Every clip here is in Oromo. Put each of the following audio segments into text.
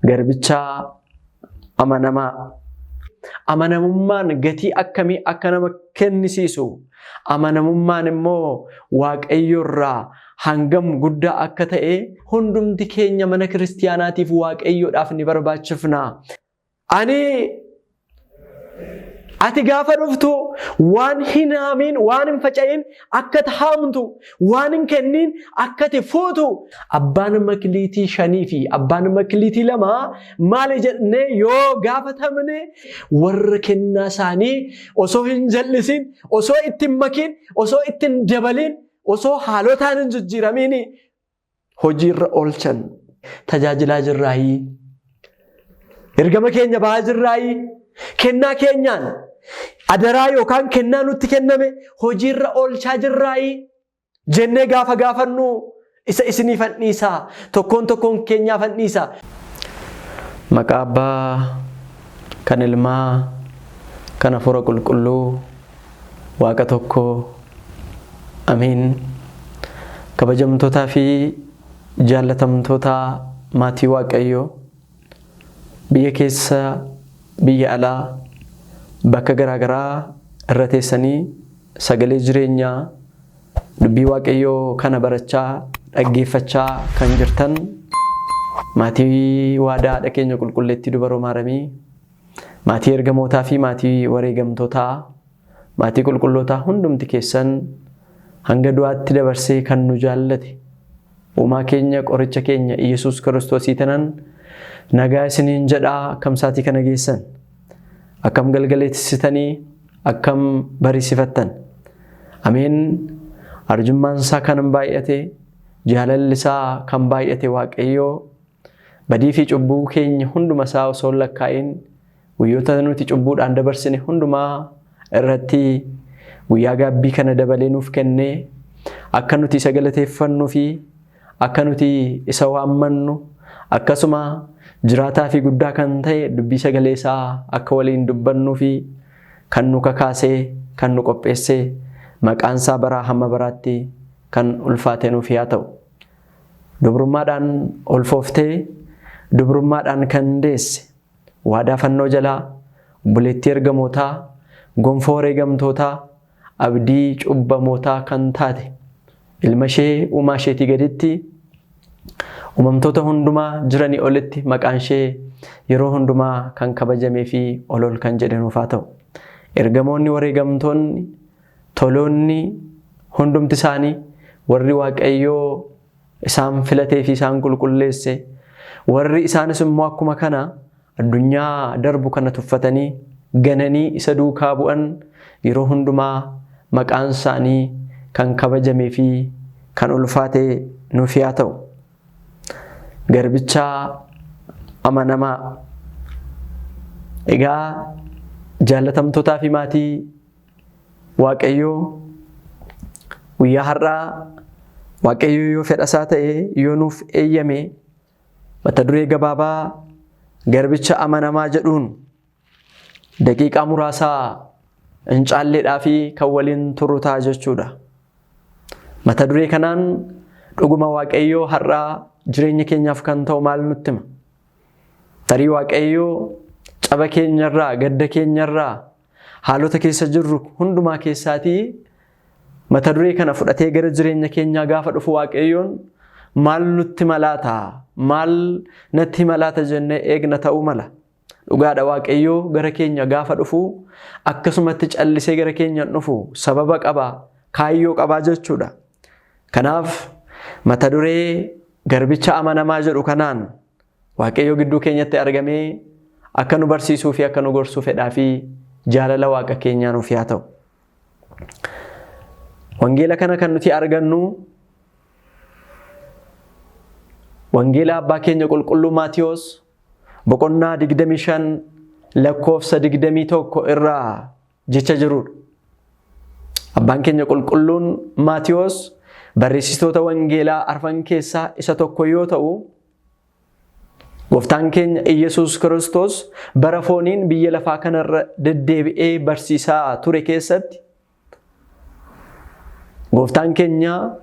Garbicha amanamaa. Amanamummaan gatii akkamii akka nama kennisiisu, amanamummaan immoo Waaqayyo irraa hangam guddaa akka ta'e hundumti keenya mana kiristiyaanaatiif Waaqayyoodhaaf ni barbaachifna. Ani ati gaafa dhuftu waan hin haamiin, waan hin faca'in akka ati haamtu, waan hin kenniin akka ati fuutu. Abbaan makiliitii 5 fi abbaan makiliitii 2 maali jedhnee yoo gaafatamne, warra kennaa isaanii osoo hin jal'isin, osoo itti hin makin, osoo itti hin dabalin, osoo haalotaan hin jijjiiramiin hojiirra oolchan. Tajaajilaa jirraayii? Ergama keenya bahaa jirraayii? Kennaa keenyaan adaraa yookaan kennaa nutti kenname hojiirra oolchaa jirraayii? Jennee gaafa gaafannu isa isiniifan dhiisaa, tokkoon tokkoon keenyaafan dhiisa. Maqaa Abbaa, kan Ilmaa, kan Hafuura Qulqulluu, Waaqa tokko, Amiin. Kabajamtootaa fi jaallatamtoota maatii Waaqayyoo, biyya keessa, biyya alaa, bakka garaagaraa irra teessanii sagalee jireenyaa dubbii Waaqayyoo kana barachaa dhaggeeffachaa kan jirtan maatii waadaa haadha keenya qulqulleettii Dubaroo Maaramii, maatii ergamootaa fi maatii wareegamtootaa, maatii qulqullootaa hundumti keessan, hanga du'aatti dabarsee kan nu jaallate uumaa keenya, qoricha keenya Iyyasuus Kiristoosii tanan nagaa isiniin jedhaa. Akkam saatii kana geessan? Akkam galgaleessitanii? Akkam bariisifattan? Ameen. Arjummaan isaa kan baay'ate, jaalalli isaa kan baay'ate Waaqayyoo badii fi cubbuu keenya hunduma isaa osoo hin lakkaa'in, guyyoota nuti cubbuudhaan dabarsine hundumaa irratti guyyaa gaabbii kana dabalee nuuf kennee, akka nuti isa galateeffannuu fi akka nuti isa waammannu, akkasuma jiraataa fi guddaa kan ta'e dubbii sagalee isaa akka waliin dubbannuu fi kan nu kakaasee, kan nu qopheessee, maqaan isaa baraa hamma baraatti kan ulfaate nuuf yaa ta'u. Dubrummaadhaan ulfooftee dubrummaadhaan kan deesse, waadaa fannoo jalaa, obboleettii ergamootaa, gonfoo wareegamtootaa, abdii cubbamootaa kan taate, ilma ishee uumaa isheetii gaditti, uumamtoota hundumaa jiranii olitti maqaan ishee yeroo hundumaa kan kabajamee fi ol ol kan jedhe nuuf haa ta'u. Ergamoonni, wareegamtoonni, toloonni hundumti isaanii, warri Waaqayyoo isaan filatee fi isaan qulqulleesse, warri isaanis immoo akkuma kana addunyaa darbu kana tuffatanii gananii isa duukaa bu'an, yeroo hundumaa maqaan isaanii kan kabajamee fi kan ulfaate nuuf yaa ta'u. Garbicha amanamaa. Egaa jaallatamtootaa fi maatii Waaqayyoo, guyyaa har'aa Waaqayyo yoo fedha isaa ta'e, yoo nuuf eeyyame, mata duree gabaabaa "Garbicha amanamaa" jedhuun daqiiqaa muraasaa hin caalleedhaa fi kan waliin turu ta'a jechuudha. Mata duree kanaan dhuguma Waaqayyoo har'aa jireenya keenyaaf kan ta'u maal nutti hima? Tarii Waaqayyoo caba keenyarraa, gadda keenyarraa, haalota keessa jirru hundumaa keessaatii mata duree kana fudhatee gara jireenya keenyaa gaafa dhufu Waaqayyoon maal nutti malaata? Maal natti malaata jennee eegna ta'uu mala. Dhugaadha, Waaqayyoo gara keenya gaafa dhufu akkasumatti callisee gara keenya hin dhufu, sababa qaba, kaayyoo qabaa jechuudha. Kanaaf mata duree "Garbicha amanamaa" jedhu kanaan Waaqayyoo gidduu keenyatti argamee akka nu barsiisuu fi akka nu gorsuu fedhaa fi jaalala Waaqa keenyaa nuuf yaa ta'u. Wangeela kana kan nuti argannu Wangeela Abbaa keenya Qulqulluu Maatiyoos boqonnaa 25 lakkoofsa 21 irraa jecha jirudha. Abbaan keenya Qulqulluun Maatiyoos barreessitoota wangeelaa arfan keessaa isa tokko yoo ta'u, Gooftaan keenya Iyyasuus Kiristoos bara fooniin biyya lafaa kanarra deddeebi'ee barsiisaa ture keessatti, gooftaan keenya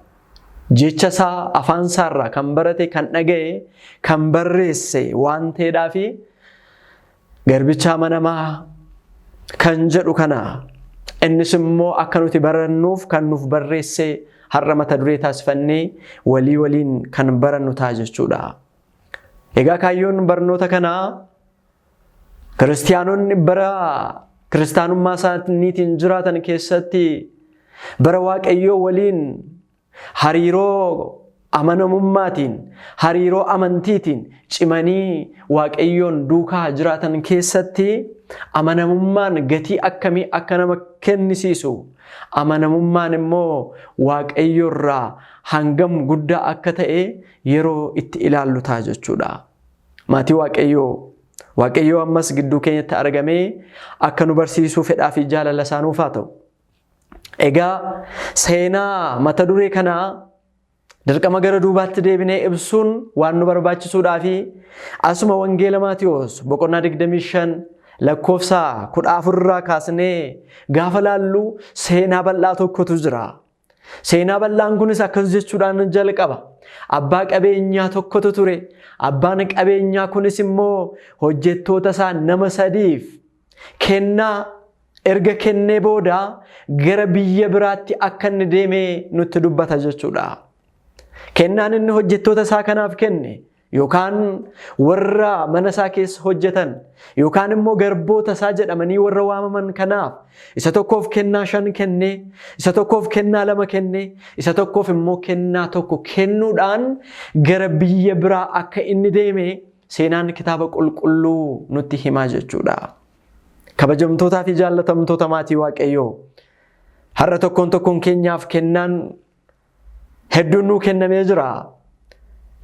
Jecha isaa afaan isaarraa kan barate, kan dhaga'e, kan barreesse waan ta'eedhaa fi garbicha amanamaa kan jedhu kana innis immoo akka nuti barannuuf kan nuuf barreesse har'a mata duree taasifannee walii waliin kan barannu ta'a jechuudha. Egaa kaayyoon barnoota kanaa kiristiyaanonni bara kiristaanummaa isaaniitiin jiraatan keessatti bara Waaqayyoo waliin hariiroo amanamummaatiin, hariiroo amantiitiin cimanii Waaqayyoon duukaa jiraatan keessatti amanamummaan gatii akkamii akka nama kennisiisu, amanamummaan immoo Waaqayyoorraa hangam guddaa akka ta'e yeroo itti ilaallu ta'a jechuudha. Maatii Waaqayyoo, Waaqayyoo ammas gidduu keenyatti argamee akka nu barsiisuu fedhaa fi jaalala isaa nuuf haa ta'u. Egaa seenaa mata duree kanaa dirqama gara duubaatti deebinee ibsuun waan nu barbaachisuudhaa fi asuma Wangeela Maatiyoos boqonnaa 25 lakkoofsa 14 irraa kaasnee gaafa laallu seenaa bal'aa tokkotu jira. Seenaa bal'aan kunis akkas jechuudhaan jalqaba. Abbaa qabeenyaa tokkotu ture. Abbaan qabeenyaa kunis immoo hojjettoota isaa nama sadiif kennaa erga kennee booda gara biyya biraatti akka inni deeme nutti dubbata jechuudha. Kennaan inni hojjettoota isaa kanaaf kenne yookaan warra mana isaa keessa hojjetan yookaan immoo garboota isaa jedhamanii warra waamaman kanaaf isa tokkoof kennaa 5 kennee, isa tokkoof kennaa 2 kennee, isa tokkoof immoo kennaa 1 kennuudhaan gara biyya biraa akka inni deeme seenaan kitaaba qulqulluu nutti himaa jechuudha. Kabajamtootaa fi jaallatamtoota maatii Waaqayyoo, har'a tokkoon tokkoon keenyaaf kennaan hedduun nuu kennamee jira.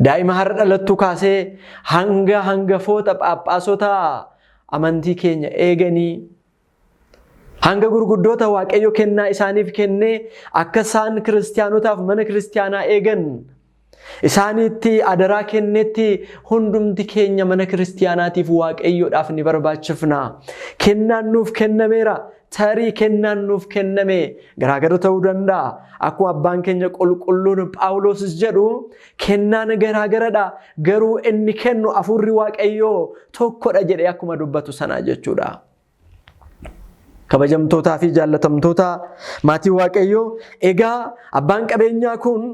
Daa'ima har'a dhalattuu kaasee hanga hangafoota phaaphaasota amantii keenya eeganii hanga gurguddoota Waaqayyo kennaa isaaniif kennee akka isaan kiristiyaanotaaf mana kiristiyaanaa eegan isaaniitti adaraa kennetti hundumti keenya mana kiristiyaanaatiif Waaqayyoodhaaf ni barbaachifna. Kennaan nuuf kennameera. Tarii kennaan nuuf kenname garaagara ta'uu danda'a. Akkuma abbaan keenya qulqulluun Phaawulosis jedhu kennaan garaagaradha. Garuu inni kennu hafuurri Waaqayyoo tokkodha jedhee akkuma dubbatu sana jechuudha. Kabajamtootaa fi jaallatamtoota maatii Waaqayyoo, egaa abbaan qabeenyaa kun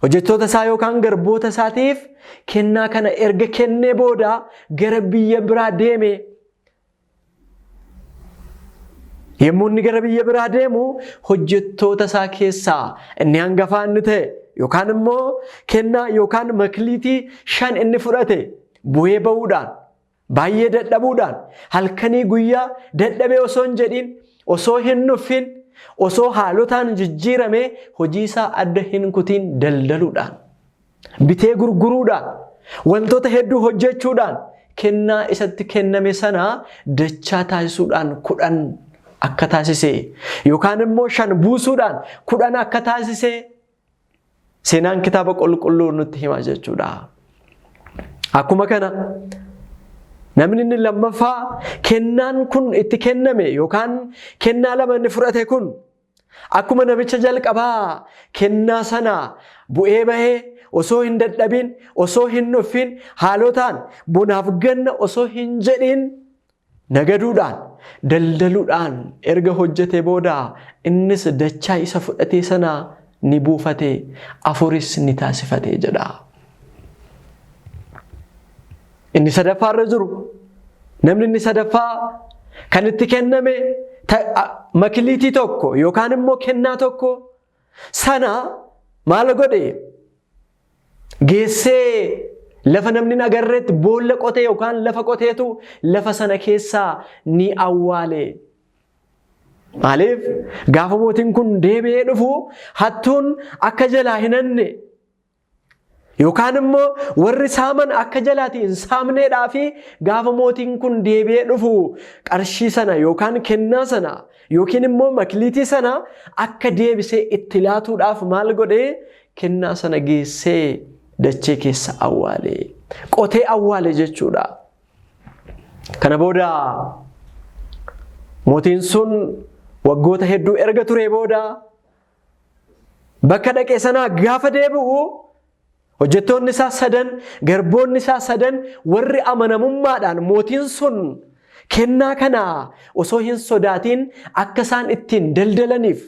hojjettoota isaa yookaan garboota isaatiif kennaa kana erga kennee booda gara biyya biraa deeme. Yommuu inni gara biyya biraa deemu hojjettoota isaa keessaa inni hangafaa inni ta'e yookaan immoo kennaa yookaan makliitii 5 inni fudhate bu'ee ba'uudhaan baay'ee dadhabuudhaan halkanii guyyaa dadhabee osoo hin jedhin, osoo hin nuffin, osoo haalotaan jijjiiramee hojii isaa adda hin kutiin daldaluudhaan, bitee gurguruudhaan, wantoota hedduu hojjechuudhaan kennaa isatti kenname sana dachaa taasisuudhaan 10 akka taasise yookaan immoo 5 buusuudhaan 10 akka taasise seenaan kitaaba qulqulluu nutti hima jechuudha. Akkuma kana namni inni lammaffaa kennaan kun itti kenname yookaan kennaa 2 inni fudhate kun akkuma namicha jalqabaa kennaa sana bu'ee bahee osoo hin dadhabin, osoo hin nuffin, haalotaan bonaaf ganna osoo hin jedhin nagaduudhaan, daldaluudhaan erga hojjete booda innis dachaa isa fudhatee sana ni buufate, 4s ni taasifate jedha. Inni sadaffaa irra jiru, namni inni sadaffaa kan itti kenname makiliitii 1 yookaan immoo kennaa 1 sana maal godhe? Geessee lafa namni hin agarreetti boolla qotee yookaan lafa qoteetu lafa sana keessaa ni awwaale. Maaliif? Gaafa mootiin kun deebi'ee dhufu hattuun akka jalaa hin hanne yookaan immoo warri saaman akka jalaati hin saamneedhaa fi gaafa mootiin kun deebi'ee dhufu qarshii sana yookaan kennaa sana yookiin immoo makliitii sana akka deebisee itti laatuudhaaf maal godhee? Kennaa sana geessee dachee keessa awwaale. Qotee awwaale jechuudha. Kana booda mootiin sun waggoota hedduu erga turee booda Bakka dhaqe sanaa gaafa deebi'u hojjettoonni isaa sadan, garboonni isaa sadan warri amanamummaadhaan mootiin sun kennaa kana osoo hin sodaatiin akka isaan ittiin daldalaniif,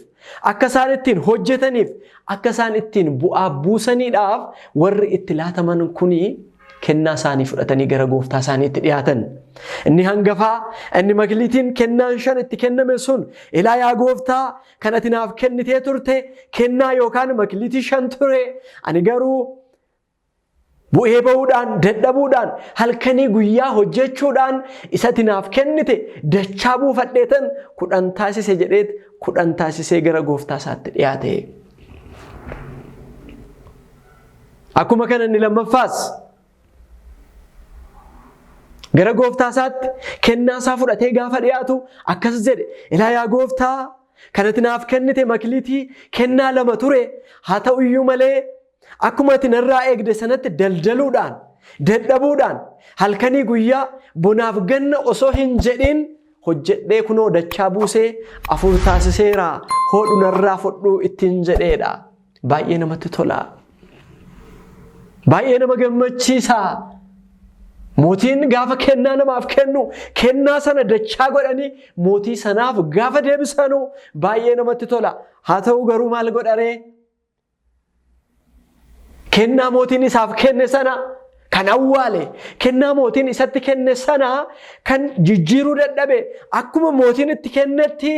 akka isaan ittiin hojjetaniif, akka isaan ittiin bu'aa buusaniidhaaf warri itti laataman kuni kennaa isaanii fudhatanii gara gooftaa isaaniitti dhiyaatan. Inni hangafaa, inni makliitiin kennaan 5 itti kenname sun, ilaa yaa gooftaa, kan ati naaf kennitee turte kennaa yookaan makliitii 5 ture, ani garuu bu'ee ba'uudhaan, dadhabuudhaan, halkanii guyyaa hojjechuudhaan isa ati naaf kennite dachaa buufadheetan 10 taasise jedheet 10 taasisee gara gooftaa isaatti dhiyaate. Akkuma kana inni lammaffaas gara gooftaa isaatti kennaa isaa fudhatee gaafa dhiyaatu akkas jedhe, ilaa yaa gooftaa, kan ati naaf kennite makliitii kennaa 2 ture, haa ta'u iyyuu malee akkuma ati narraa eegde sanatti daldaluudhaan, dadhabuudhaan, halkanii guyyaa, bonaaf ganna osoo hin jedhiin hojjedhee kunoo dachaa buusee 4 taasiseera, hoodhu narraa fudhu ittiin jedheedha. Baay'ee namatti tola. Baay'ee nama gammachiisa. Mootiin gaafa kennaa namaaf kennu kennaa sana dachaa godhanii mootii sanaaf gaafa deebisanu baay'ee namatti tola. Haa ta'u garuu maal godharee? Kennaa mootiin isaaf kenne sana kan awwaale, kennaa mootiin isatti kenne sana kan jijjiiruu dadhabe, akkuma mootiin itti kennetti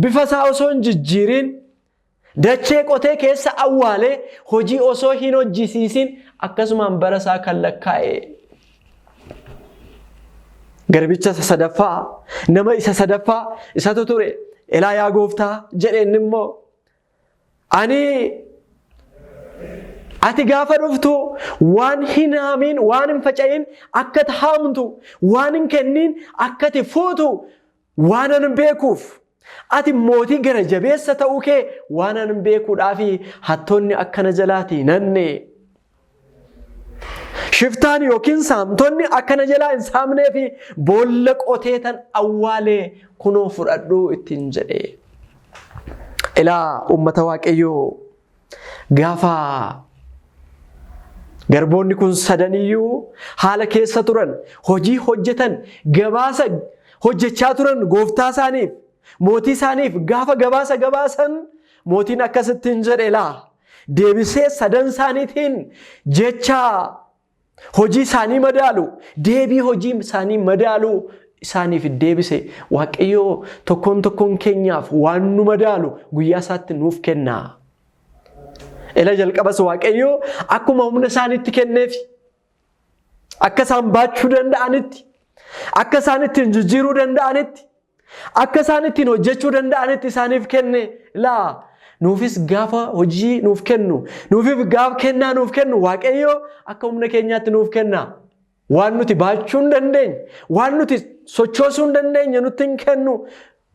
bifa isaa osoo hin jijjiirin dachee qotee keessa awwaalee hojii osoo hin hojjisiisin akkasumaan bara isaa kan lakkaa'e. Garbicha isa sadaffaa, nama isa sadaffaa isatu ture. Ilaa yaa gooftaa jedhe, inni immoo ani ati gaafa dhuftu waan hin haamiin, waan hin faca'in akka ati haamtu, waan hin kenniin akka ati fuutu waan an beekuuf, ati mootii gara jabeessa ta'uu kee waan an beekuudhaaf hattoonni akkana jalaati nanne. Shiftaan yookiin saamtonni akkana jalaa hin saamnee fi boolla qoteetan awwaalee kunoo fudhadhuu ittiin jedhe. Ilaa uummata Waaqayyoo, gaafa garboonni kun sadaniyyuu haala keessa turan, hojii hojjetan, gabaasa hojjechaa turan gooftaa isaaniif, mootii isaaniif gaafa gabaasa gabaasan, mootiin akkasittiin jedhe. Laa, deebisee sadan isaaniitiin jecha hojii isaanii madaalu, deebii hojii isaanii madaalu isaaniif deebise. Waaqayyoo tokkoon tokkoon keenyaaf waan nu madaalu guyyaa isaatti nuuf kenna. Ila jalqabas Waaqayyoo akkuma humna isaaniitti kenneef, akka isaan baachuu danda'anitti, akka isaan ittiin jijjiiruu danda'anitti, akka isaan ittiin hojjechuu danda'anitti isaaniif kenne. Laa, nuufis gaafa hojii nuuf kennu, nuufif gaafa kennaa nuuf kennu, Waaqayyoo akka humna keenyaatti nuuf kenna. Waan nuti baachuu hin dandeenye, waan nuti sochoosuu hin dandeenye nutti hin kennu.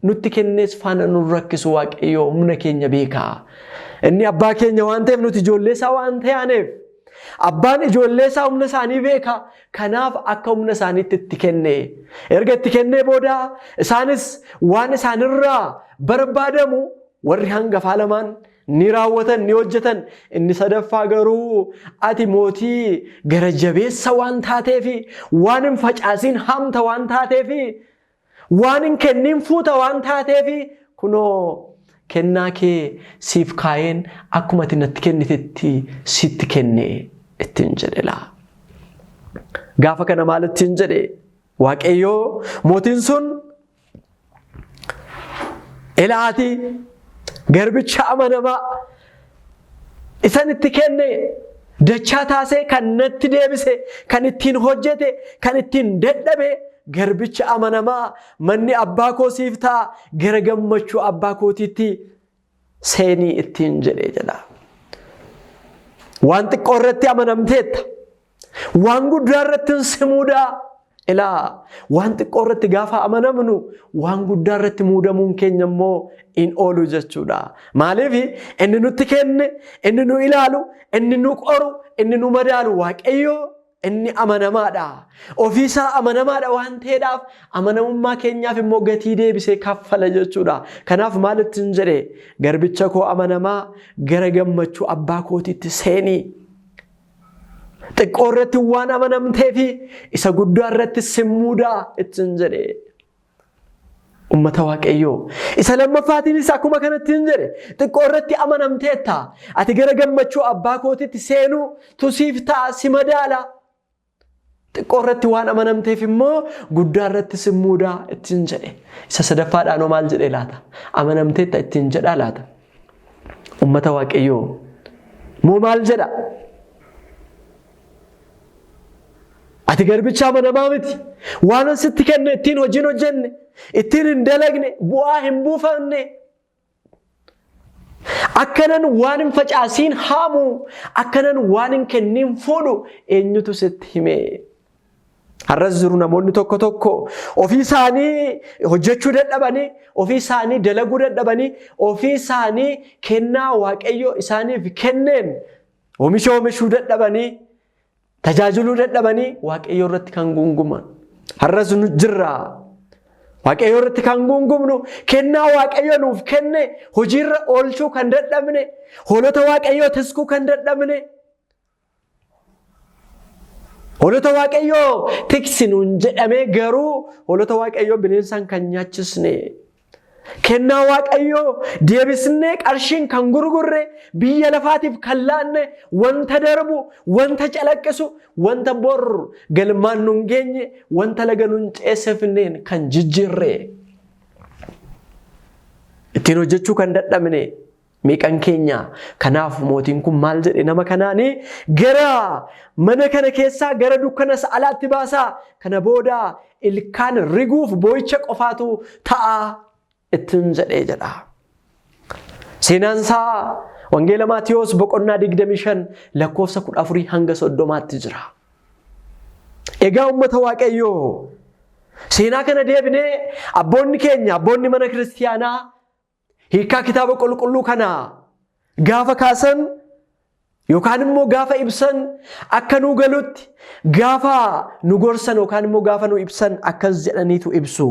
Nutti kennees faana nu rakkisu. Waaqayyoo humna keenya beekaa. Inni abbaa keenya waan ta'eef, nuti ijoollee isaa waan ta'aneef, abbaan ijoollee isaa humna isaanii beeka. Kanaaf akka humna isaaniitti itti kenne. Erga itti kennee booda isaanis waan isaanirraa barbaadamu warri hangafaa lamaan ni raawwatan, ni hojjetan. Inni sadaffaa garuu, ati mootii gara jabeessa waan taateefi, waan hin facaasiin haamta waan taateefi, waan hin kenniin fuuta waan taateefi, kunoo kennaa kee siif kaayeen akkuma ati natti kennitetti sitti kenne ittiin jedhe laa. Gaafa kana maal ittiin jedhe Waaqayyoo mootiin sun? Ilaati, garbicha amanamaa isan itti kenne dachaa taasee kan natti deebise, kan ittiin hojjete, kan ittiin dadhabe, garbicha amanamaa, manni abbaa koo siif ta'a, gara gammachuu abbaa kootiitti seenii ittiin jedhee jedha. Waan xiqqoo irratti amanamteetta. Waan guddaa irratti hin si muudaa. Ilaa, waan xiqqoo irratti gaafa amanamnu waan guddaa irratti muudamuun keenya immoo in oolu jechuudha. Maaliif? Inni nutti kenne, inni nu ilaalu, inni nu qoru, inni nu madaalu Waaqayyo. Inni amanamaadha. Ofiisaa amanamaadha waan ta'eedhaaf amanamummaa keenyaaf immoo gatii deebisee kaffala jechuudha. Kanaaf maal ittiin jedhe? Garbicha koo amanamaa, gara gammachuu abbaa kootiitti seenii. Xiqqoo irratti waan amanamteefi isa guddaa irratti simmuudaa ittiin jedhe. Ummata Waaqayyoo. Isa lammaffaatiinis akkuma kanatti hin jedhe. Xiqqoo irratti amanamteetta. Ati gara gammachuu abbaa kootitti seenuu tu siif ta'a, si madaala. Xiqqoo irratti waan amanamteef immoo guddaa irratti si muudaa ittiin jedhe. Isa sadaffaadhaanoo maal jedhee laata? Amanamteetta ittiin jedhaa laata? Ummata Waaqayyoo. Moo maal jedha? Ati garbicha amanamaa miti. Waan sitti kenne ittiin hojiin hojjenne, ittiin hin dalagne, bu'aa hin buufanne. Akkanan waan hin facaasiin haamu, akkanan waan hin kenniin fuudhu eenyutu sitti hime? Har'as jiru namoonni tokko tokko ofii isaanii hojjechuu dadhabanii, ofii isaanii dalaguu dadhabanii, ofii isaanii kennaa Waaqayyo isaaniif kenneen oomisha oomishuu dadhabanii, tajaajiluu dadhabanii Waaqayyo irratti kan guunguman. Har'as nu jirra. Waaqayyo irratti kan guungumnu, kennaa Waaqayyo nuuf kenne hojiirra oolchuu kan dadhabne, hoolota Waaqayyoo tiskuu kan dadhabne, hoolota Waaqayyoo tiksi nuun jedhamee garuu hoolota Waaqayyoo bineensaan kan nyaachisne, kennaa Waaqayyoo deebisnee qarshiin kan gurgurre, biyya lafaatiif kan laanne, wanta darbu, wanta calaqqisu, wanta bor galmaan nun geenye, wanta laga nun ceesifneen kan jijjiirre, ittiin hojjechuu kan dadhabne meeqan keenya? Kanaaf mootiin kun maal jedhe nama kanaani? Gara mana kana keessaa gara dukkana isa alaatti baasaa, kana booda ilkaan riguuf boo'icha qofaatu ta'a ittiin jedhee jedha. Seenaan isaa Wangeela Maatiyoos boqonnaa 25 lakkoofsa 14 hanga 30tti jira. Egaa uummata Waaqayyoo, seenaa kana deebinee abboonni keenya, abboonni mana kiristiyaanaa hiikkaa kitaaba qulqulluu kana gaafa kaasan yookaan immoo gaafa ibsan, akka nuu galutti gaafa nu gorsan yookaan immoo gaafa nu ibsan akkas jedhaniitu ibsu.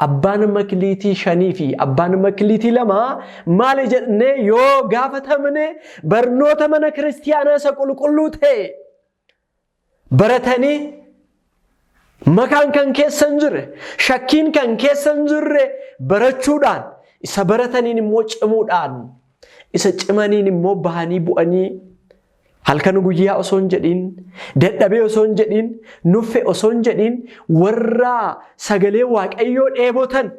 Abbaan makiliitii shanii fi abbaan makiliitii lama maali jedhnee yoo gaafatamne, barnoota mana kiristiyaanaa isa qulqulluu ta'e baratanii, makaan kan keessa hin jirre, shakkiin kan keessa hin jirre barachuudhaan, isa barataniin immoo cimuudhaan, isa cimaniin immoo bahanii bu'anii, halkan guyyaa osoo hin jedhiin, dadhabee osoo hin jedhiin, nuffe osoo hin jedhiin, warra sagalee Waaqayyoo dheebotan,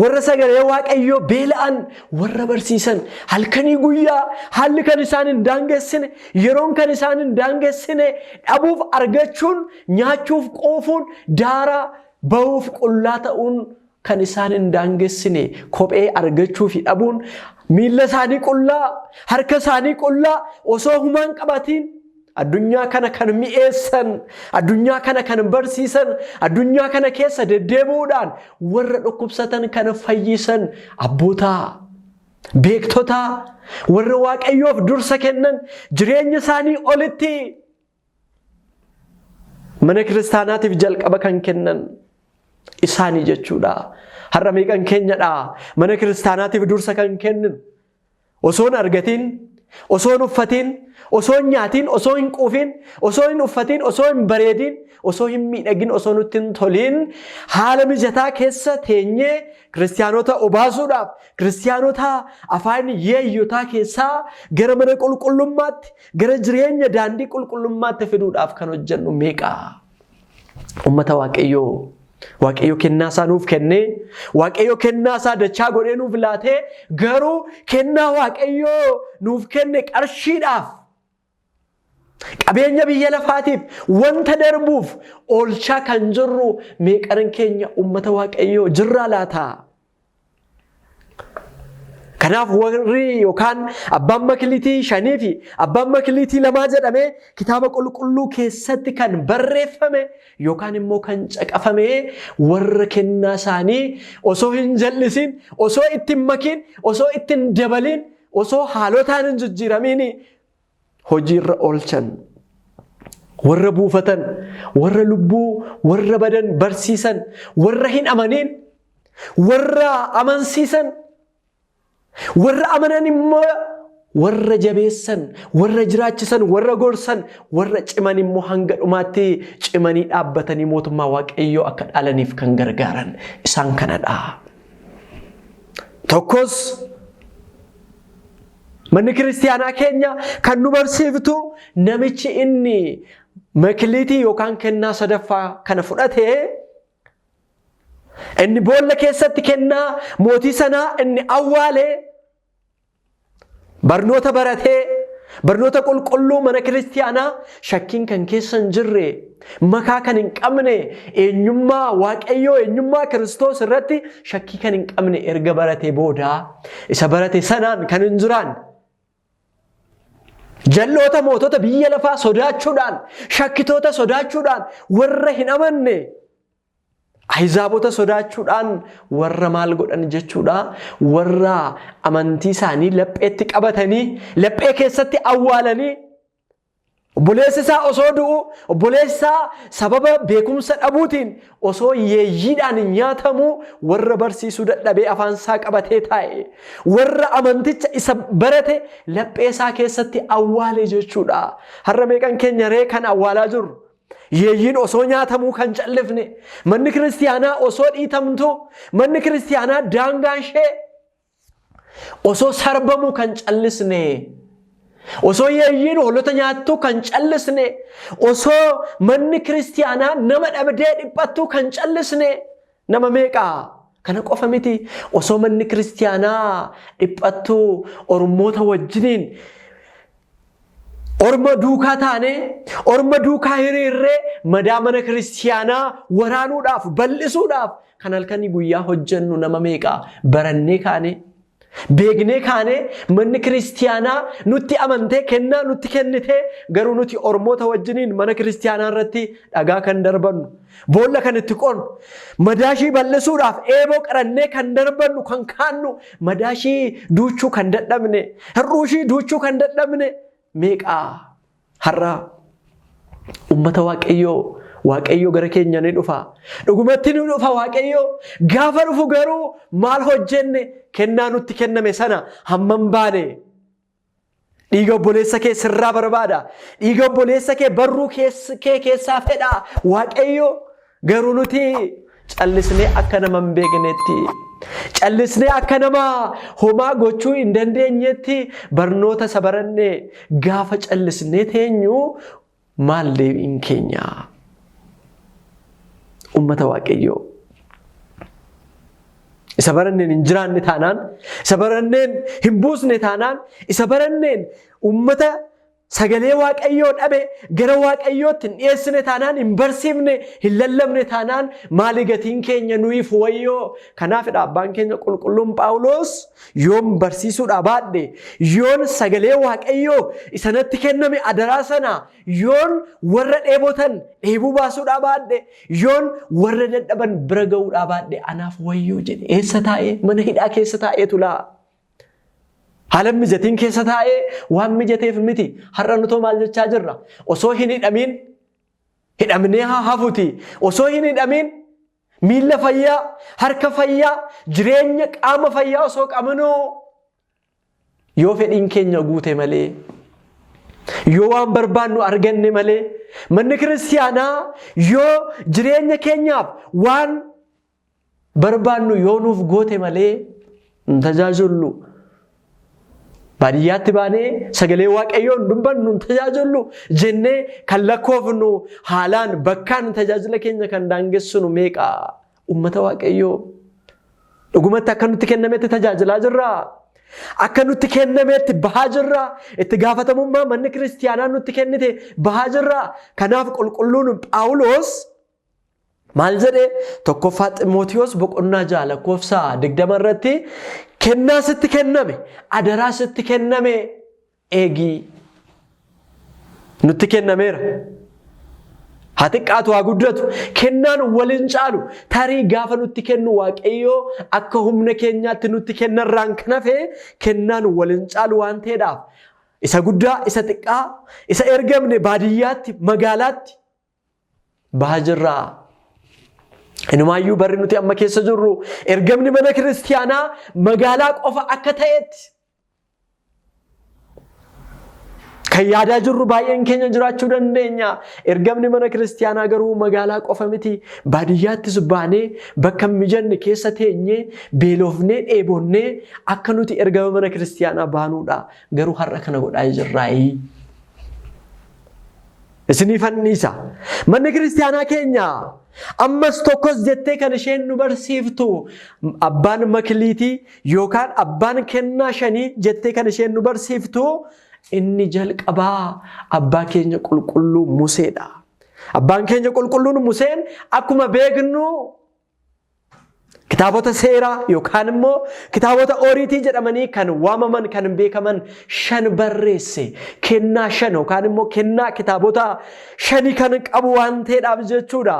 warra sagalee Waaqayyoo beela'an, warra barsiisan, halkanii guyyaa haalli kan isaan hin daangessine, yeroon kan isaan hin daangessine, dhabuuf argachuun, nyaachuuf quufuun, daaraa bahuuf qullaa ta'uun kan isaan hin daangessine, kophee argachuu fi dhabuun, miilla isaanii qullaa, harka isaanii qullaa, osoo humaan qabatiin addunyaa kana kan mi'eessan, addunyaa kana kan barsiisan, addunyaa kana keessa deddeebi'uudhaan warra dhukkubsatan kan fayyisan, abbootaa, beektotaa, warra Waaqayyoof dursa kennan, jireenya isaanii olitti mana kiristaanaatiif jalqaba kan kennan isaanii jechuudha. Har'a meeqan keenyadha mana kiristaanaatiif dursa kan kenninu? Osoo hin argatiin, osoo hin uffatiin, osoo hin nyaatiin, osoo hin quufiin, osoo hin uffatiin, osoo hin bareediin, osoo hin miidhagin, osoo nutti hin toliin, haala mijataa keessa teenyee kiristiyaanota obaasuudhaaf, kiristiyaanota afaan yeeyyotaa keessaa gara mana qulqullummaatti, gara jireenya daandii qulqullummaatti fiduudhaaf kan hojjennu meeqa? Ummata Waaqayyoo, Waaqayyo kennaa isaa nuuf kennee, Waaqayyo kennaa isaa dachaa godhee nuuf laatee, garuu kennaa Waaqayyo nuuf kenne qarshiidhaaf, qabeenya biyya lafaatiif, wanta darbuuf oolchaa kan jirru meeqan keenya, ummata Waaqayyoo, jirraa laata? Kanaaf warri yookaan abbaan makiliitii shanii fi abbaan makiliitii lamaa jedhamee kitaaba qulqulluu keessatti kan barreeffame yookaan immoo kan caqafame warra kennaa isaanii osoo hin jal'isiin, osoo itti hin makiin, osoo itti hin dabaliin, osoo haalotaan hin jijjiiramiin hojiirra oolchan. Warra buufatan, warra lubbuu, warra badan barsiisan, warra hin amaniin, warra amansiisan, warra amanan immoo warra jabeessan, warra jiraachisan, warra gorsan, warra ciman immoo hanga dhumaatti cimanii dhaabbatanii mootummaa Waaqayyoo akka dhaalaniif kan gargaaran isaan kanadha. Tokkos manni kiristiyaanaa keenya kan nu barsiiftu namichi inni makiliitii yookaan kennaa sadaffaa kana fudhate, inni boolla keessatti kennaa mootii sanaa inni awwaale, barnoota baratee, barnoota qulqulluu mana kiristiyaanaa shakkiin kan keessa hin jirre, makaa kan hin qabne, eenyummaa Waaqayyoo, eenyummaa Kiristoos irratti shakkii kan hin qabne erga baratee booda isa barate sanaan kan hin jiraanne, jal'oota mootota biyya lafaa sodaachuudhaan, shakkitoota sodaachuudhaan, warra hin amanne Ahizaabota sodaachuudhaan warra maal godhan jechuudha? Warra amantii isaanii lapheetti qabatanii, laphee keessatti awwaalanii, obboleessi isaa osoo du'u, obboleessi isaa sababa beekumsa dhabuutiin osoo yeeyyiidhaan nyaatamu, warra barsiisuu dadhabee afaan isaa qabatee taa'e, warra amanticha isa barate laphee isaa keessatti awwaale jechuudha. Har'a meeqan keenya ree kan awwaalaa jirru? Yeeyyiin osoo nyaatamuu kan callifne, manni kiristiyaanaa osoo dhiitamtu, manni kiristiyaanaa daangaan ishee osoo sarbamuu kan callisne, osoo yeeyyiin hoolota nyaattu kan callisne, osoo manni kiristiyaanaa nama dhabdee dhiphattu kan callisne nama meeqaa? Kana qofa miti, osoo manni kiristiyaanaa dhiphattu ormoota wajjiniin orma duukaa taanee, orma duukaa hiriirree madaa mana kiristiyaanaa waraanuudhaaf, bal'isuudhaaf kan halkanii guyyaa hojjennu nama meeqaa? Barannee kaanee, beeknee kaanee, manni kiristiyaanaa nutti amantee kennaa nutti kennitee, garuu nuti ormoota wajjiniin mana kiristiyaanaa irratti dhagaa kan darbannu, boolla kan itti qonnu, madaashii bal'isuudhaaf eeboo qarannee kan darbannu, kan kaannu, madaashii duuchuu kan dadhabne, hir'uushii duuchuu kan dadhabne meeqaa har'a? Ummata Waaqayyoo, Waaqayyo gara keenya ni dhufa. Dhugumatti ni dhufa Waaqayyo. Gaafa dhufu garuu maal hojjenne? Kennaa nutti kenname sana hammam baane? Dhiiga obboleessa kee sirraa barbaada. Dhiiga obboleessa kee barruu kee keessaa fedha Waaqayyo. Garuu nuti callisnee akka nama hin beeknetti, callisnee akka nama homaa gochuu hin dandeenyetti barnoota isa baranne gaafa callisnee teenyu, maal deebiin keenya? Ummata Waaqayyoo. Isa baranneen hin jiraanne taanaan, isa baranneen hin buusne taanaan, isa baranneen ummata sagalee Waaqayyoo dhabe gara Waaqayyootti hin dhiyeessine taanaan, hin barsiifne, hin lallabne taanaan, maali gatiin keenya? Nuyiif wayyoo! Kanaafidha abbaan keenya qulqulluun Phaawulos, "Yoon barsiisuudhaa baadhe, yoon sagalee Waaqayyoo isa natti kenname adaraa sana, yoon warra dheebotan dheebuu baasuudhaa baadhe, yoon warra dadhaban bira ga'uudhaa baadhe, anaaf wayyoo" jedhe. Eessa taa'ee? Mana hidhaa keessa taa'eetu laa. Haala mijatiin keessa taa'ee waan mijateef miti. Har'a nutoo maal jechaa jirra? Osoo hin hidhamiin, hidhamnee haa hafuti. Osoo hin hidhamiin miilla fayyaa, harka fayyaa, jireenya qaama fayyaa osoo qabnuu, yoo fedhiin keenya guute malee, yoo waan barbaannu arganne malee, manni kiristiyaanaa yoo jireenya keenyaaf waan barbaannu yoo nuuf goote malee hin tajaajillu. Baadiyyaatti baanee sagalee Waaqayyoon dubbannu, hin tajaajillu jennee kan lakkoofnu, haalaan bakkaan tajaajila keenya kan daangessinu meeqa? Uummata Waaqayyoo. Dhugumatti akka nutti kennametti tajaajilaa jirraa? Akka nutti kennametti bahaa jirraa? Itti gaafatamummaa manni kiristiyaanaa nutti kennite bahaa jirraa? Kanaaf qulqulluun Phaawulos maal jedhe? 1ffaa Ximootiyoos boqonnaa 6 lakkoofsa 20 irratti, "Kennaa sitti kenname, adaraa sitti kenname eegii." Nutti kennameera. Haa xiqqaatu haa guddatu, kennaan waliin caalu. Tarii gaafa nutti kennu Waaqayyoo akka humna keenyaatti nutti kennarraan kan hafe kennaan waliin caalu waan ta'eedhaaf Isa guddaa, isa xiqqaa, isa ergamne baadiyyaatti, magaalaatti bahaa jirra. Inumaayyuu barri nuti amma keessa jirru ergamni mana kiristiyaanaa magaalaa qofa akka ta'etti kan yaadaa jirru baay'een keenya jiraachuu dandeenya. Ergamni mana kiristiyaanaa garuu magaalaa qofa miti. Baadiyyaattis baanee bakka hin mijanne keessa teenyee beelofnee dheebonnee akka nuti ergama mana kiristiyaanaa baanuudha. Garuu har'a kana godhaa jirraayii. Isiniifan dhiisa. Manni kiristiyaanaa keenya ammas tokkos jettee kan isheen nu barsiiftu abbaan makiliitii yookaan abbaan kennaa shanii jettee kan isheen nu barsiiftu inni jalqabaa abbaa keenya qulqulluu Museedha. Abbaan keenya qulqulluun Museen akkuma beeknu Kitaabota seeraa yookaan immoo kitaabota ooriitii jedhamanii kan waamaman kan beekaman shan barreesse. Kennaa shan yookaan immoo kennaa kitaabota shanii kan qabu waan ta'eedhaaf jechuudha.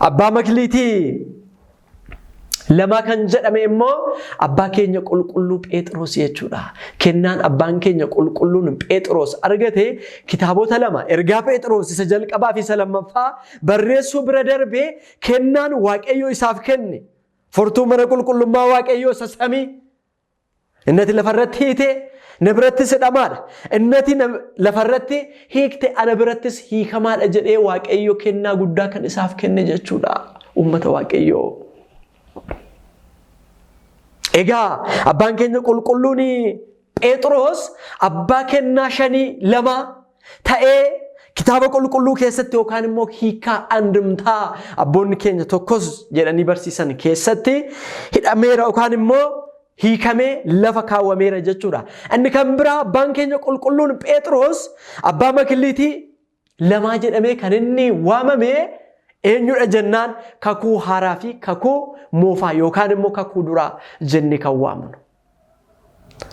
Abbaa Makiliitii Lamaa kan jedhame immoo abbaa keenya qulqulluu Pheexiroos jechuudha. Kennaan abbaan keenya qulqulluun Pheexiroos argate kitaabota lama ergaa Pheexiroos isa jalqabaa fi isa lammaffaa barreessuu bira darbee kennaan Waaqayyo isaaf kenne furtuu mana qulqullummaa Waaqayyoo isa samii Innati lafarratti hiite na birattis hidhamaadha. Innati lafarratti hiikte ana birattis hiikamaadha jedhee Waaqayyo kennaa guddaa kan isaaf kenne jechuudha. Uummata Waaqayyoo. Egaa abbaan keenya qulqulluun Phexros abbaa kennaa shanii lama ta'ee kitaaba qulqulluu keessatti yookaan immoo hiikaa andimtaa abboonni keenya tokkos jedhanii barsiisan keessatti hidhameera yookaan immoo hiikamee lafa kaawwameera jechuudha. Inni kan biraa abbaan keenya qulqulluun Phexros abbaa makiliitii lamaa jedhamee kan inni waamame eenyudha jennaan kakuu haaraa fi kakuu moofaa yookaan immoo kakuu duraa jennee kan waamnu.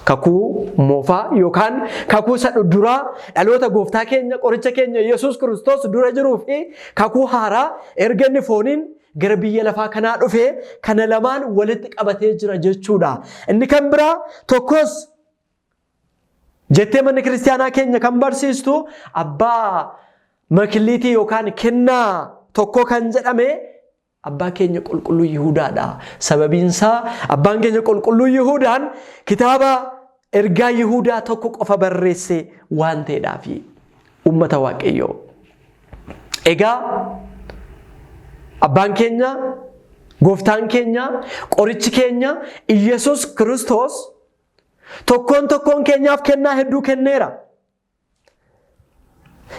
Kakuu moofaa yookaan kakuu isa duraa dhaloota gooftaa keenya qoricha keenya Yesuus Kiristoos dura jiruu fi kakuu haaraa erga inni fooniin gara biyya lafaa kanaa dhufe kana lamaan walitti qabatee jira jechuudha. Inni kan biraa tokkos jettee manni kiristaanaa keenya kan barsiistu abbaa makiliitii yookaan kennaa tokko kan jedhame abbaa keenya qulqulluu Yihudaadha. Sababiin isaa abbaan keenya qulqulluu Yihudaan kitaaba ergaa Yihudaa tokko qofa barreesse waan ta'eedhaafi uummata Waaqayyoo. Egaa abbaan keenya gooftaan keenya qorichi keenya Iyyasuus Kiristoos tokkoon tokkoon keenyaaf kennaa hedduu kenneera.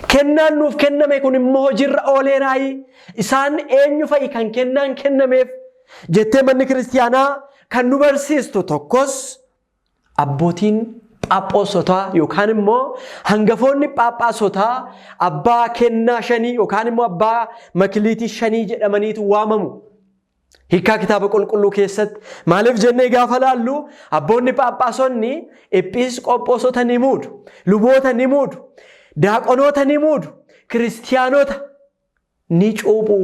Kennaan nuuf kenname kun immoo hojiirra ooleeraayi. Isaan eenyu fa'i kan kennaan kennameef jettee manni kiristiyaanaa kan nu barsiistu tokkos abbootiin phaaphoosotaa yookaan immoo hangafoonni phaaphaasotaa abbaa kennaa shanii yookaan immoo abbaa makiliitii shanii jedhamaniitu waamamu. Hiikkaa kitaaba qulqulluu keessatti maaliif jennee gaafa laallu abboonni phaaphaasonni ephiisqophoosota ni muudu, luboota ni muudu, daaqonoota ni muudu, kiristiyaanota ni cuuphu,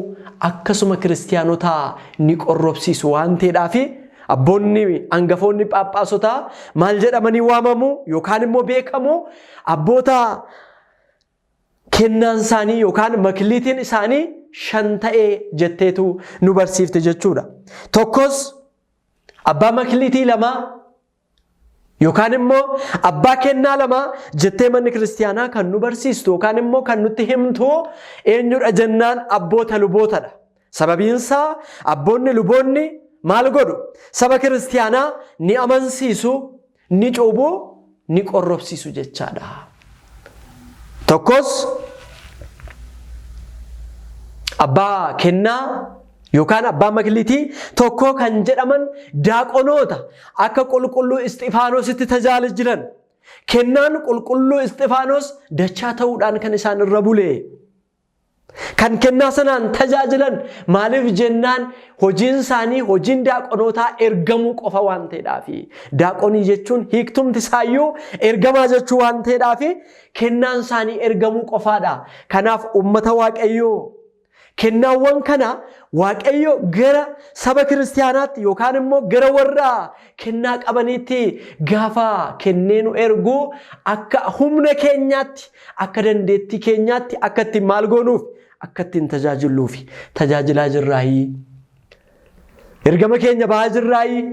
akkasuma kiristiyaanota ni qorrobsiisu waan ta'eedhaafi abboonni hangafoonni phaaphaasotaa maal jedhamanii waamamu yookaan immoo beekamu abboota kennaan isaanii yookaan makiliitiin isaanii shan ta'ee jetteetu nu barsiifte jechuudha. Tokkos abbaa makiliitii lamaa yookaan immoo abbaa kennaa lamaa jettee manni kiristiyaanaa kan nu barsiistu yookaan immoo kan nutti himtu eenyudha jennaan abboota lubootadha. Sababiinsaa abboonni luboonni maal godhu? Saba kiristiyaanaa ni amansiisu, ni cuubu, ni qorrobsiisu jechaadha. Tokkos abbaa kennaa yookaan abbaa makiliitii tokkoo kan jedhaman daaqonoota akka qulqulluu Isxifaanositti tajaajilan. Kennaan qulqulluu Isxifaanos dachaa ta'uudhaan kan isaan irra bule. Kan kennaa sanaan tajaajilan maaliif jennaan hojiin isaanii hojiin daaqonootaa ergamuu qofa waan ta'eedhaafi. Daaqonii jechuun hiiktumti isaayyuu ergamaa jechuu waan ta'eedhaafi kennaan isaanii ergamuu qofaadha. Kanaaf uummata Waaqayyoo Kennaawwan kana Waaqayyo gara saba kiristaanaatti yookaan immoo gara warra kennaa qabaniitti gaafa kennee nu ergu akka humna keenyaatti, akka dandeettii keenyaatti akka ittiin maal goonuuf, akka ittiin tajaajilluufi. Tajaajilaa jirraayii. Ergama keenya ba'aa jirraayii.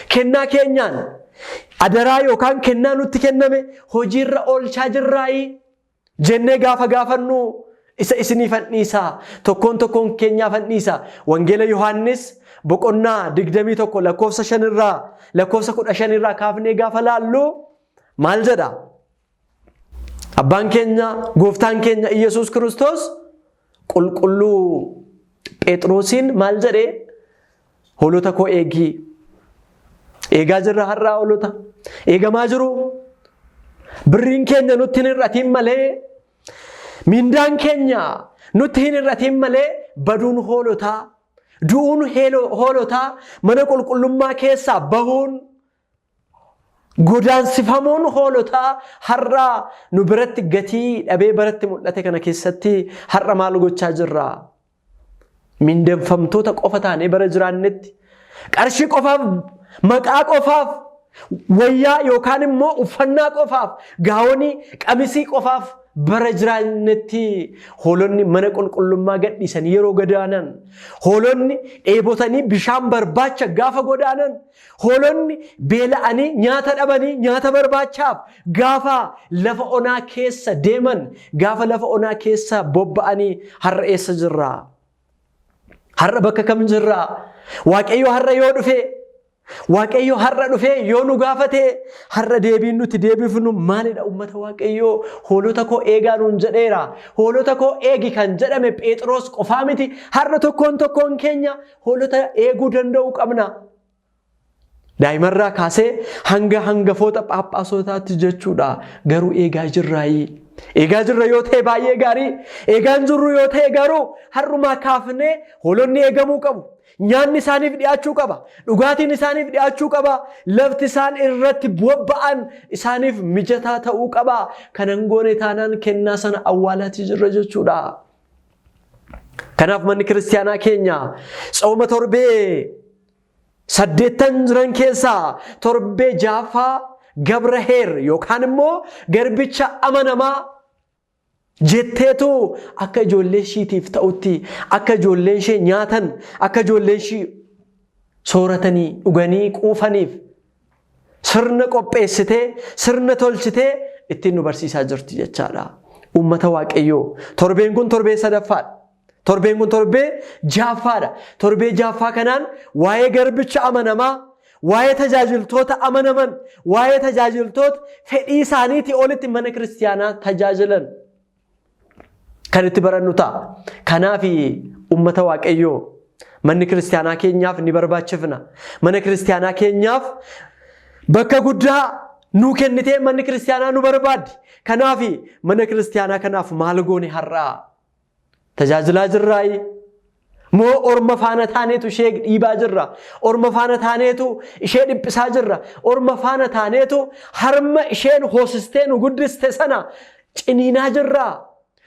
Kennaa keenyaan adaraa yookaan kennaa nutti kenname hojiirra oolchaa jirraayii. Jennee gaafa gaafannu isa isiniifan dhiisa. Tokkoon tokkoon keenyaafan dhiisa. Wangeela Yohaannis boqonnaa 21 lakkoofsa 5 irraa lakkoofsa 15 irraa kaafnee gaafa laallu maal jedha? Abbaan keenya gooftaan keenya Iyyasuus Kiristoos qulqulluu Phexrosiin maal jedhee? Hoolota koo eegii. Eegaa jirra har'aa hoolota. Eegamaa jiru. Birriin keenya nutti hin hir'atiin malee, mindaan keenya nutti hin hir'atiin malee baduun hoolotaa, du'uun hoolotaa, mana qulqullummaa keessaa bahuun, godaansifamuun hoolotaa har'a nu biratti gatii dhabee baratti mul'ate kana keessatti har'a maal gochaa jirra? Mindeeffamtoota qofa taanee bara jiraannetti qarshii qofaaf, maqaa qofaaf, wayyaa yookaan immoo uffannaa qofaaf, gaawonii, qamisii qofaaf bara jiraannetti hoolonni mana qulqullummaa gadhiisanii yeroo godaanan, hoolonni dheebotanii bishaan barbaacha gaafa godaanan, Hoolonni beela'anii nyaata dhabanii nyaata barbaachaaf gaafa lafa onaa keessa deeman, gaafa lafa onaa keessa bobba'anii har'a eessa jirra? Har'a bakka kam jirra? Waaqayyo har'a yoo dhufe, Waaqayyo har'a dhufee yoo nu gaafate, har'a deebiin nuti deebifnu maalidha ummata Waaqayyoo? Hoolota koo eegaa nuun jedheera. Hoolota koo eegi kan jedhame Pheexiroos qofaa miti. Har'a tokkoon tokkoon keenya hoolota eeguu danda'uu qabna. Daa'imarraa kaasee hanga hangafoota phaaphaasotaatti jechuudha. Garuu eegaa jirraayii. Eegaa jirra yoo ta'e baay'ee gaarii. Eegaa hin jirru yoo ta'e garuu har'umaa kaafnee hoolonni eegamuu qabu. Nyaanni isaaniif dhiyaachuu qaba. Dhugaatiin isaaniif dhiyaachuu qaba. Lafti isaan irratti bobba'an isaaniif mijataa ta'uu qaba. Kana hin goone taanaan kennaa sana awwaalaatii jirra jechuudha. Kanaaf manni kiristaanaa keenya tsooma torbee saddeettan jiran keessaa torbee jaaffaa Gabraheer yookaan immoo garbicha amanamaa jetteetu akka ijoollee ishiitiif ta'utti akka ijoolleen ishee nyaatan akka ijoolleen ishii sooratanii dhuganii quufaniif sirna qopheessitee sirna tolchitee ittiin nu barsiisaa jirti jechaadha. Uummata Waaqayyoo torbeen kun torbee sadaffaadha. Torbeen kun torbee ja'affaadha. Torbee ja'affaa kanaan waa'ee garbicha amanamaa, waa'ee tajaajiltoota amanaman, waa'ee tajaajiltoota fedhii isaaniitii olitti mana kiristiyaanaa tajaajilan kan itti barannu ta'a. Kanaaf uummata Waaqayyoo manni kiristiyaanaa keenyaaf ni barbaachifna. Mana kiristiyaanaa keenyaaf bakka guddaa nuu kennitee manni kiristiyaanaa nu barbaaddi. Kanaaf mana kiristiyaanaa kanaaf maal goone har'aa? Tajaajilaa jirraayi? Moo orma faana taaneetu ishee dhiibaa jirra? Orma faana taaneetu ishee dhiphisaa jirra? Orma faana taaneetu harma isheen hoosistee nu guddiste sana ciniinaa jirra?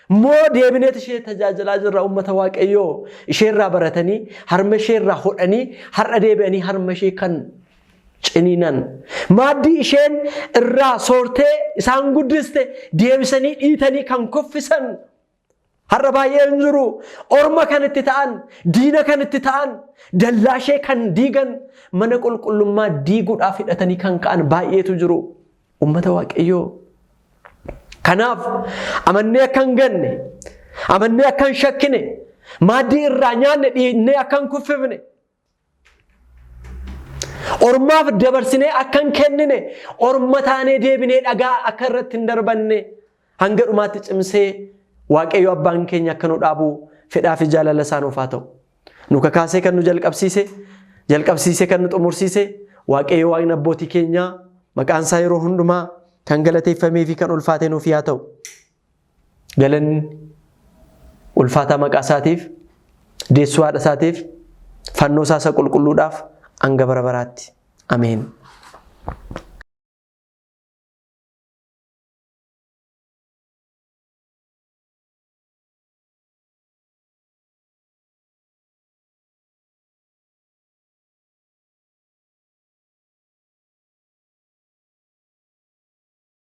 Moo deebineet ishee tajaajilaa jirra uummata Waaqayyoo? Isheerraa baratanii, harma isheerraa hodhanii, har'a deebi'anii harma ishee kan ciniinan. Maaddii isheen irraa soortee isaan guddiste deebisanii dhiitanii kan kuffisan har'a baay'een jiru. Orma kan itti ta'an, diina kan itti ta'an, dallaa ishee kan diigan, mana qulqullummaa diiguudhaaf hidhatanii kan ka'an baay'eetu jiru. Uummata Waaqayyoo. Kanaaf amannee akka hin ganne, amannee akka hin shakkine, maaddii irraa nyaanne dhiinnee akka hin kuffifne, Ormaaf dabarsinee akka hin kennine, orma taanee deebinee dhagaa akka irratti hin darbanne hanga dhumaatti cimsee Waaqayyo abbaan keenya akka nu dhaabu fedhaa fi jaalala isaa nuuf haa ta'u. Nu kakaasee kan nu jalqabsiise, jalqabsiisee kan nu xumursiise Waaqayyo Waaqni abbootii keenyaa maqaan isaa yeroo hundumaa kan galateeffamee fi kan ulfaate nuuf haa ta'u. Galanni ulfaataa maqaa isaatiif, deessuu haadha isaatiif, fannoo isaa isa qulqulluudhaaf hanga bara baraatti. Ameen.